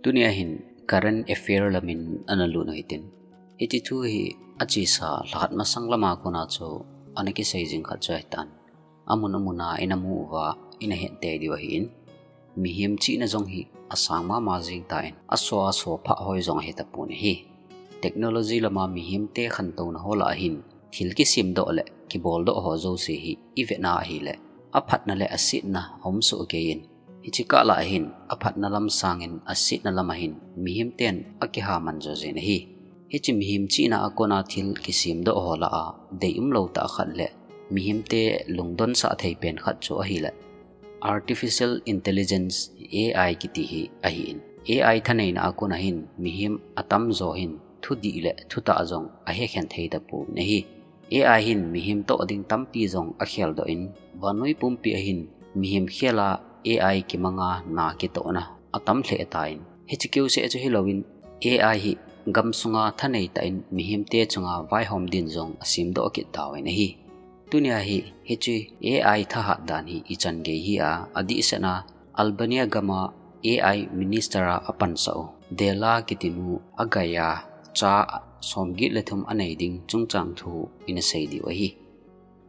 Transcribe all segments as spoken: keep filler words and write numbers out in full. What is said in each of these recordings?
Tunia hin current affair lamin ana lut u hitin. Hiche thu hi achesa lhakhat masang lama kona chu ana kisei jing khat chu ahitan. Amun amuna ina mu uva ina het tei diu ahin. Mihem chihna jong hi asang mama jing tan, aso aso phah hoi jong ahi tapon ahi. Technology lama mihemte khantouna ho lah ahin, thil kisemdoh le kiboldoh ho jouse hi i vetna ahile, aphatna le asetna aum soh kei in, hiche kah lah ahin aphatna lam sangin asetna lam ahin mihemten akiha man jo jin ahi. Hiche mihem chihna a kona thil kisemdoh ho lah a deium lou tah khat le mihemte lungdonsah thei pen khat chu ahile Artificial Intelligence, A I kiti hi ahin. A I thaneina a kona hin mihem atamjo hin thudih le thutah jong ahekhen thei tapon ahi. A I hin mihem toh ding tampi jong akheldoh in, vannoi pumpi ahin mihem khela A I kimanga na kitohna atam lheh tan. Hiche keuseh chu hilouvin, A I hi gamsunga thanei tah in mihemte chunga vaihom din jong asemdoh kit tauvin ahi. Tunia hi hiche A I thahat dan hi ichan gei hi a, adehset a Albania gama A I minister a apansah u Dela kitinu agaiya cha somget le thum anei ding chungchang thu ina sei diu ahi.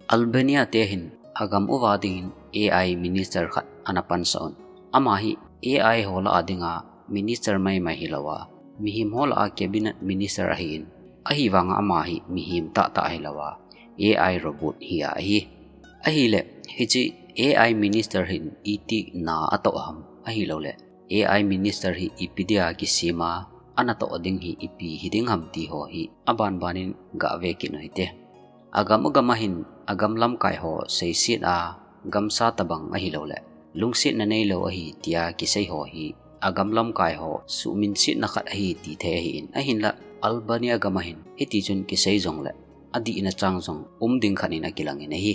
Albania te hin agam uva dingin A I minister khat ana pansah un. Ama hi A I ho lah a dinga minister maimai hilouva, mihem ho lah a cabinet minister ahin. Ahivanga ama hi mihem tahtah hilouva, A I robot hi ahi. Ahile, hiche A I minister hin iti na atoh ham ahilouleh, A I minister hi ipi dia kisema, ana toh ding hi ipi hiding ham ti ho hi abanbanin gave kit u hite. Agam agam ahin agam lamkai ho seiset a gamsa tabang ahilouleh, lungsetna neilou ahi tia kisei ho hi agam lamkai ho suhminsetna khat ahi ti thei ahin, ahinla Albania gam ahin hiti chun kisei jongle adihna chang jong um ding khat in akilangin ahi.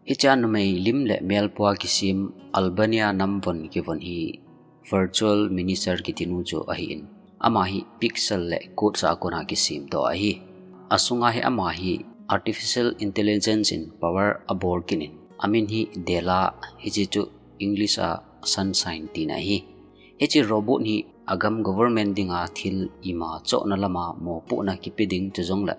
Hichea numei lim le melpua kisem Albania namvon kivon hi virtual minister kitinu chu ahin, ama hi pixel le code sa a kona kisemdoh ahi. Asunga hi ama hi artificial intelligence in power abol kit in, amin hi Dela, hiche chu English a sunshine tina ahi. Hiche robot hi agam government dinga thil ima chohna lama mopohna kipe ding chujongle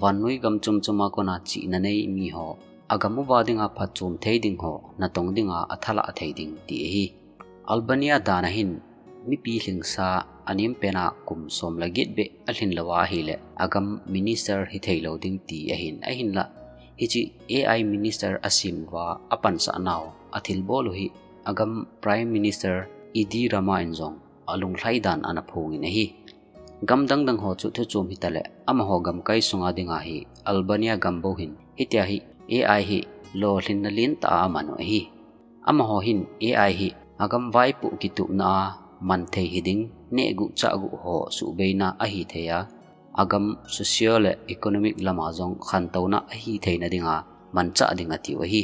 vannoi gam chomchom a kona chihna nei miho, agam uva dinga phatchom thei ding ho, natong dinga athalah thei ding ti ahi. Albania dan ahin mipi lhingsa anem pena kum som le get beh alhin louva ahile agam minister hithei lou ding ti ahin, ahinla hiche A I minister asem uva apansah nau athilbol u hi agam Prime Minister Edi Rama in jong alunglhai dan ana phongin ahi. Gam dangdang ho chu thuchom hitaleh, amaho gamkai sunga dinga hi Albania gam bou hin hitia hi A I hi lolhinna lentah a aman u ahi. Amaho hin A I hi agam vaipoh kitupna a manthei hiding, nehguh chahguh ho suhbeina ahithei a, agam social le economic lama jong khantouna ahitheina dinga manchah ding atiu ahi.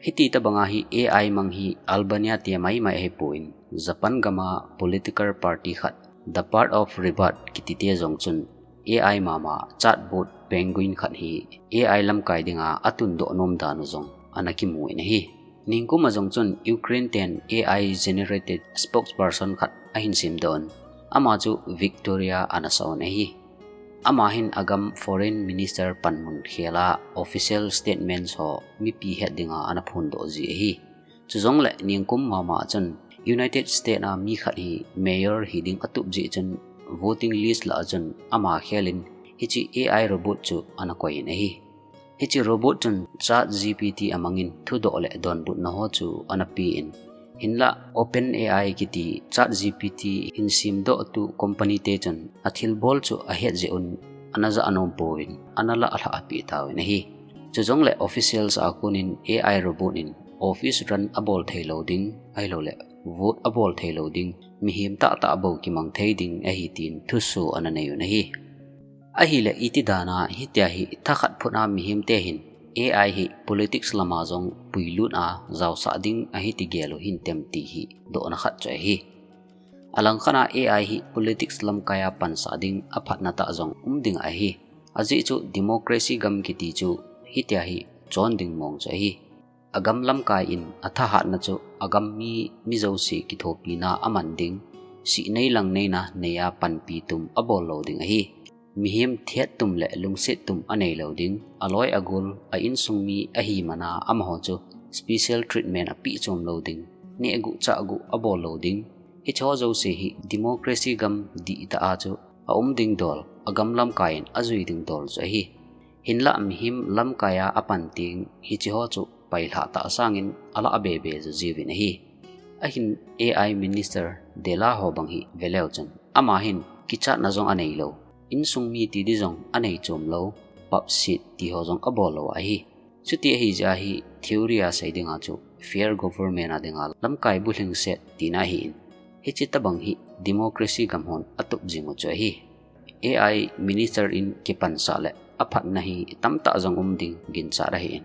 Hiti tobanga hi A I mang hi Albania te maimai ahipon, Japan gama political party khat, The Path of Rebirth kitite jong chun A I mama chatbot penguin khat hi A I lamkai dinga atundoh nom dan u jong ana kimu in ahi. Ningkum a jong chun Ukraine ten A I generated spokesperson khat ahin semdoh un. Ama chu Victoria ana sah un ahi. Ama hin agam foreign minister panmun khela official statements ho mipi het dinga ana phondoh ji ahi. Chujongle ningkum mama chun United States a mi khat hi mayor hiding atup jeh chun voting list lah a chun ama khelin hiche A I robot chu ana koiyin ahi. Hiche robot chun ChatGPT amangin thudoh le donbutna ho chu ana pen, hinlah OpenAI kiti ChatGPT hin semdohtu company te chun athilbol chu ahet jeh un ana ja anom pouvin ana lah lhah apeh tauvin ahi. Chujongle officials a konin A I robot in office run abol theilou ding, ahilouleh vote abol theilou ding, mihem tahtah bou kimang thei ding ahi tin thuso ana nei un ahi. Ahile iti dana hitia hi thakhat phut a mihemte hin A I hi politics lama jong puilut a jaosah ding ahi ti gel u hintem ti hi dohna khat chu ahi. Alangkhat a A I hi politics lamkai a pansah ding aphatna tah jong um ding ahi. Ajeh chu democracy gam kiti chu hitia hi chon ding mong chu ahi. Agam lamkai in athahatna chu agam mi, mi jouse kithopina aman ding, sih nei lang neina neiya panpi tum abol lou ding ahi. Mihem thiat tum le lungset tum anei lou ding, aloi agol, a insung mi ahi mana amaho chu special treatment apeh chom lou ding, neh guh chah guh abol lou ding. Hicheho jouse hi democracy gam dihtah a chu aum ding dol, agam lamkai in ajui ding dol chu ahi. Hinlah mihem lamkai a apan teng hicheho chu pailhah tah sangin alah bebe jo jiuvin ahi. Ahin A I minister Della ho bang hi veleu chun, ama hin kichatna jong anei lou, insung mi ti di jong anei chom lou, papset ti ho jong abol lou ahi. Chuti ahi jeh a hi theory a sei dinga chu fair government a dinga lamkai bulhingset tina ahin. Hiche tabang hi democracy gam hon atup jing u chu ahi. A I minister in kipansah le aphatna hi tamtah jong um ding ginchat ahin.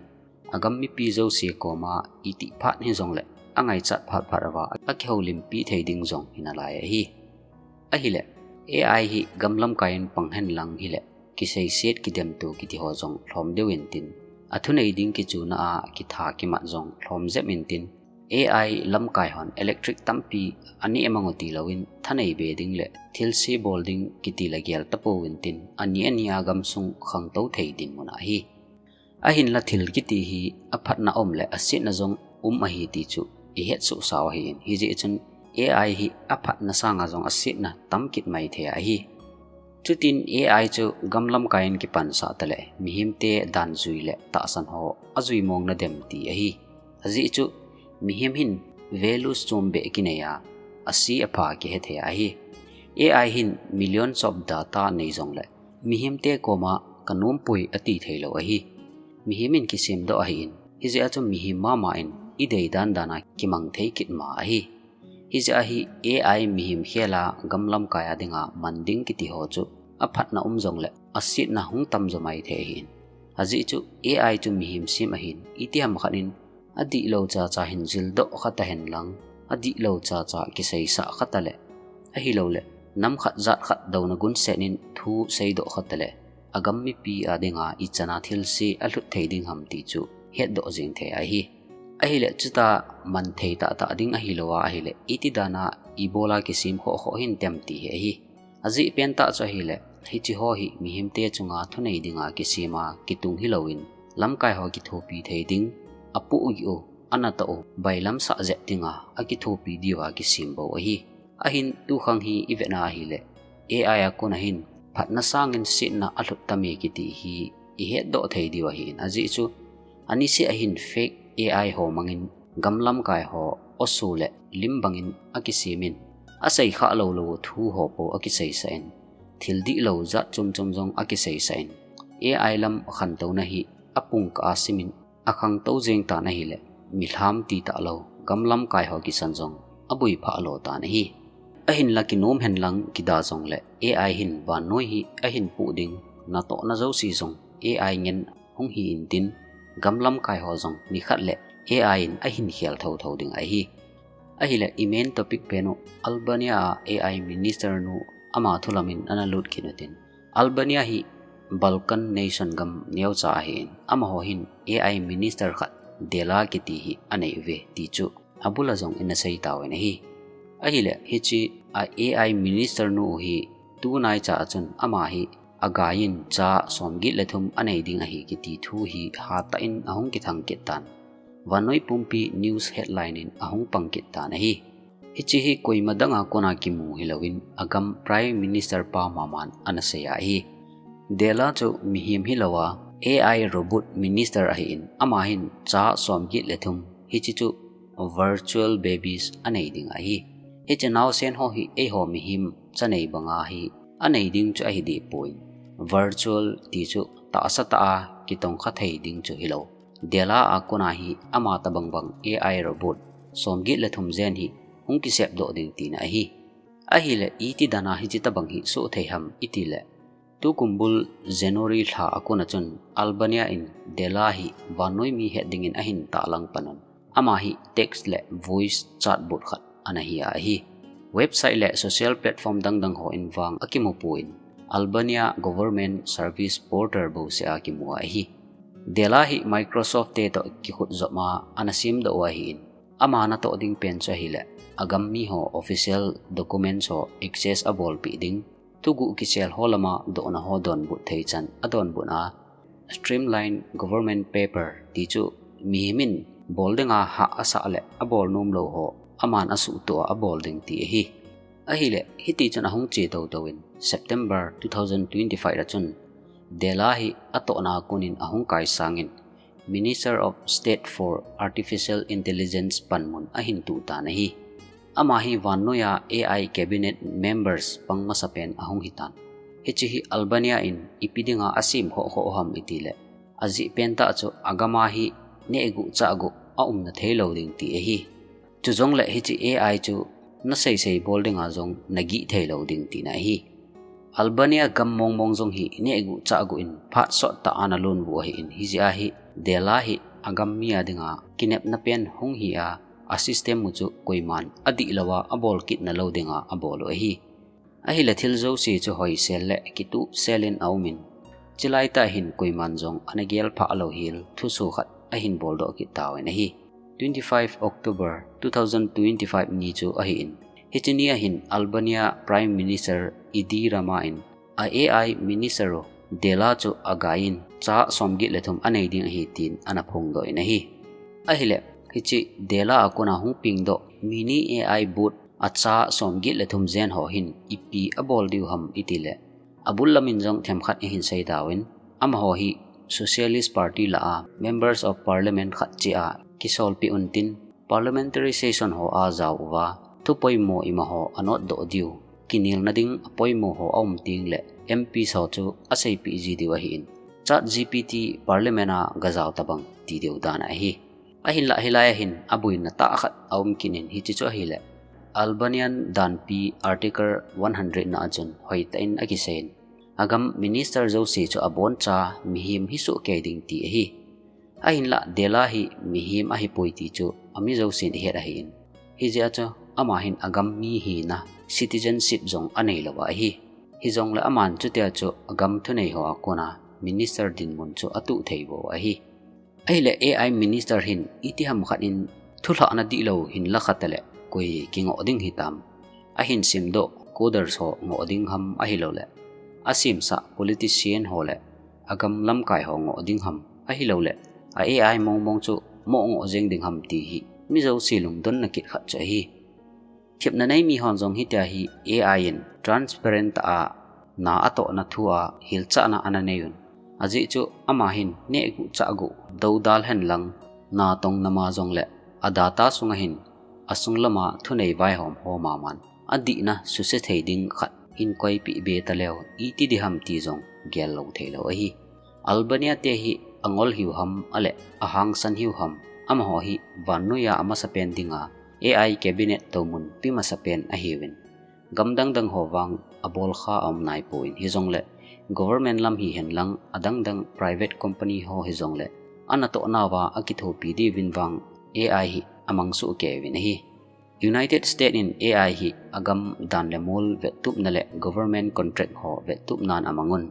Agam mipi jouse koma itih phat hijongle angaichat phat phat uva akihoulimpi thei ding jong hinalai ahi. Ahile, A I hi gam lamkai in pang hen lang hile, kiseiset kidemto kiti ho jong lhom deu intin, athunei ding kichuna a kitha kimat jong lhom jep intin, A I lamkai hon electric tampi aneh mang u ti louvin, thanei be ding le thilse bol ding kiti le gel tapou intin, ani ani a gamsung khangtou thei dinmun ahi. Ahinla thil kiti hi aphatna um le asetna jong um ahi ti chu ihet sohsau ahin, hijeh chun A I hi aphatna sanga jong asetna tam kit mai thei ahi. Chutin A I chu gam lamkai in kipansah tale, mihemte dan jui le tahsan ho ajui mong nadem ti ahi. Ajeh chu mihem hin values chom beh kinei a, ase apha kihe thei ahi. A I hin millions of data nei jongle, mihemte koma kanom poi ati thei lou ahi. Mihem in kisem doh ahin, hijeh a chu mihem mama in idei dan dan a kimang thei kit ma ahi. Hijeh a hi A I mihem khel a gam lamkai a dinga man ding kiti ho chu aphatna um jongle asetna hung tam jo mai thei ahin. Ajeh chu A I chu mihem sem ahin, itiham khat in adihlou chacha hin jildoh khat ahen lang, adihlou chacha kiseisah khat ale, ahiloule nam khat jat khat douna gunset in thu seidoh khat ale, agam mipi a dinga ichan a thilse alhut thei ding ham ti chu hetdoh jeng thei ahi. Ahile chuta man thei tahtah ding ahilou a ahile, iti dan a ibola kisem khoh khoh hintem ti hi ahi. Ajeh pentah chu ahile, hiche ho hi mihemte chunga thunei dinga kisem a kitung hilouvin, lamkai ho kithopi thei ding, apohgih u, anatoh u, bailamsah jep dinga akithopi diuva kisem bou ahi. Ahin tukhang hi ivetna ahile, A I a kona hin phatna sangin setna alhut tame kiti hi ihetdoh thei diu ahin, ajeh chu aniseh a hin fake A I ho mangin gam lamkai ho osu le lim bangin akisemin, asei khah lou lou thu ho pou akiseisah in, thil dihlou jat chom chom jong akiseisah in, A I lam khantouna hi apung kah a simin akhangtou jeng tan ahile, milham ti talou, gam lamkai ho kisan jong aboi phah lo tan ahi. Ahinla kinom hen lang kida jongle, A I hin vannoi hi ahin poh ding, natohna jouse jong A I ngen hung hi intin, gam lamkai ho jong nikhat le A I in ahin khel thotho ding ahi. Ahile, i main topic pen u Albania a A I minister nu ama thu lamin ana lut kit utin. Albania hi Balkan nation gam neocha ahin, amaho hin A I minister khat Dela kiti hi anei uve ti chu abul a jong ina sei tauvin ahi. Ahile, hiche a A I minister nu u hi tunaicha a chun ama hi agaiyin cha somget le thum anei ding ahi kiti thu hi hatah in ahung kithang kit tan. Vannoi pumpi news headline in ahung pang kit tan ahi. Hiche hi koima danga kona kimu hilouvin, agam Prime Minister pa maman ana sei ahi. Dela chu mihem hilouva, A I robot minister ahin, ama hin cha somget le thum, hiche chu virtual babies anei ding ahi. Hiche naosen ho hi eiho mihem chanei banga hi anei ding chu ahi dehpoi. Virtual ti chu tahsa tah a kitongkha thei ding chu hilou. Dela a kona hi ama tabang bang A I robot somget le thum jen hi hung kisepdoh ding tina ahi. Ahile iti dan a hiche tabang hi soh thei ham itile, tukum bul January lha a kona chun Albania in Dela hi vannoi mi het dingin ahin tahlang panun, ama hi text le voice chatbot khat ana hi ahi. Website le social platform dang dang ho in vang akimu pon, Albania Government Service Portal bouseh a kimu ahi. Dela hi Microsoft te toh kikhut jop a ana semdoh u ahin, Ama natoh ding pen chu ahileh, agam mi ho official documents ho access abolpeh ding, thuguh kisel ho lama dohna ho donbut thei chan adonbut a, streamline government paper ti chu mihem in bol dinga hah asah leh abol nom lou ho aman asuhtoh a abol ding ti ahi. Ahileh, hiti chun ahung che toutou in September two thousand twenty-five a chun Della hi atohna a kon in ahung kaisang in, Minister of State for Artificial Intelligence panmun ahin tuh tan ahi. Ama hi vannoiya A I cabinet members pang masapen ahung hitan. Hiche hi Albania in ipi dinga asem khohkhoh ham itileh, ajeh pentah chu agam a hi nehguh chahguh aumna theilou ding ti ahi. Chujongleh hiche A I chu naseisei bol dinga jong nagih theilou ding tina ahi. Albania gam mongmong jong hi nehguh chahguh in phat sottah a ana lonvu ahin, hijeh a hi Della hi agam mi a dinga kinepna pen hung hi a, asystem u chu koiman adihlou a abol kitna lou dinga abol u ahi. Ahileh thil jouse chu hoisel leh kituhsel in aum in, chulaitah hin koiman jong ana gelphah lou hel thuso khat ahin boldoh kit tauvin ahi. Twenty-five October two thousand twenty-five ni chu ahin, hiche ni ahin Albania Prime Minister Edi Rama in a AI minister u Della chu agaiyin cha somget le thum anei ding ahi tin ana phongdoh in ahi. Ahileh, hiche Della a kona hung pengdoh mini AI bot a cha somget le thum jen ho hin ipi abol diu ham itileh, abul lamin jong themkhat ihin sei tauvin, amaho hi Socialist Party lah a Members of Parliament khat cheh a kisolpeh untin, parliamentary session ho a jao uva, thupoimo imaho anotdoh diu, kinelna ding apoimo ho aum tengleh M Ps ho chu aseipeh ji diu ahin, ChatGPT Parliament a gajao tabang ti diu dan ahi. Ahinlah hilai ahin aboina tah khat aum kit in hiche chu ahileh, Albanian danpi Article one hundred na a chun hoitah in akisei in, agam minister jouse chu aboncha mihem hisoh kei ding ti ahi. Ahinlah Della hi mihem ahipoi ti chu ami jousen ihet ahin, hijeh a chu ama hin agam mi hina citizenship jong aneilou ahi. Hijongleh aman chutia chu agam thunei ho a kona minister dinmun chu atuh thei bou ahi. Ahileh AI minister hin itiham khat in thulhahna dihlou hinla khat leh koi kingoh ding hitam? Ahin semdoh coders ho ngoh ding ham ahilouleh, asemsah politician ho leh agam lamkai ho ngoh ding ham ahilouleh, a AI mongmong chu moh ngoh jeng ding ham ti hi mi jouse lungdonna kit khat chu ahi. Thepna nei mihon jong hitia hi AI in transparent tah a na atohna thu a hilchahna ana nei un. Ajeh chu ama hin nehguh chahguh doudal henlang, natong nama jongleh a data sunga hin asung lama thunei vaihom ho maman adihna suse thei ding khat hin koipeh be taleu iti diham ti jong gellou theilou ahi. Albania te hi angol hiu ham, aleh ahangsan hiu ham, amaho hi vannoiya amasapen dinga AI cabinet toumun pi masapen ahiuvin, gam dangdang ho vang abolkha aum naipon, hijongleh government lam hihenlang adangdang private company ho hijongleh anatohnauva akithopi diuvin vang AI hi amangsoh keiuvin ahi. United States in AI hi agam dan le mol vettupna le government contract ho vettupnan amangun,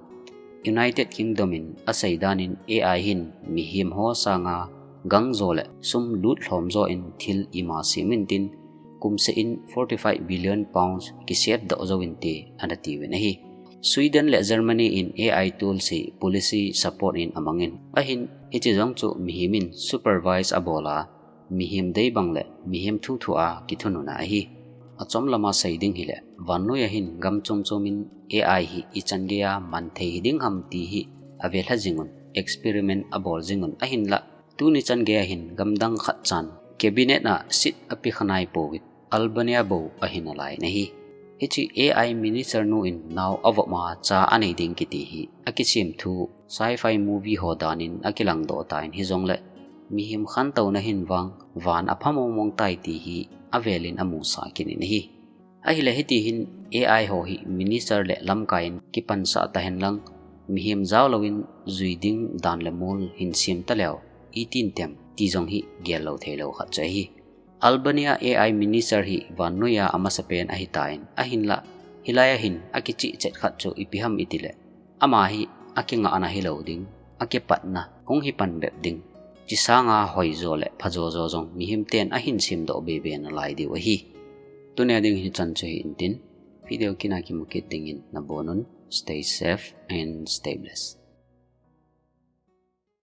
United Kingdom in aseidan in AI hin mihem ho sanga gangjo le sum lutlhomjo in thil ima sem intin, kumseh in forty-five billion pounds kisave doh jou inte, ana tiuvin ahi. Sweden le Germany in AI tools hi policy support in amangin, ahin hiche jong chu mihem in supervise abol a, mihem deibang le mihem thuthu a kithununna ahi. Achom lama sei ding hileh, vannoiya hin gam chomchom in AI hi ichan geiya manthei hiding ham ti hi avelha jingun, experiment abol jingun, ahinlah tuni chan geiya hin gamdang khat chan cabinet a seat apekha naipoi, Albania bou ahi nalai in ahi. Hiche AI minister nu in nao avop a cha anei ding kiti hi akisem thu sci-fi movie ho danin akilangdoh tan, hijongleh mihem khantouna hin vang van apha mongmong tai ti hi avelin amusah kit in ahi. Ahileh hiti hin AI ho hi minister le lamkai in kipansah tahenlang, mihem jaolouvin jui ding dan le mol hin sem taleu itin tem ti jong hi gellou theilou khat chu ahi. Albania AI minister hi vannoiya amasapen ahitan, ahinlah hilaiya hin akichehchet khat chu ipi ham itileh, ama hi akingahna hilou ding, akipatna hung hipan bep ding, Chisanga hoijo le phajojo jong mihem ten ahin simdoh bebe nalai diu ahi. Tunia ding hichan chu hi intin, video kina kimu kit dingin nabonun, stay safe and stay blessed.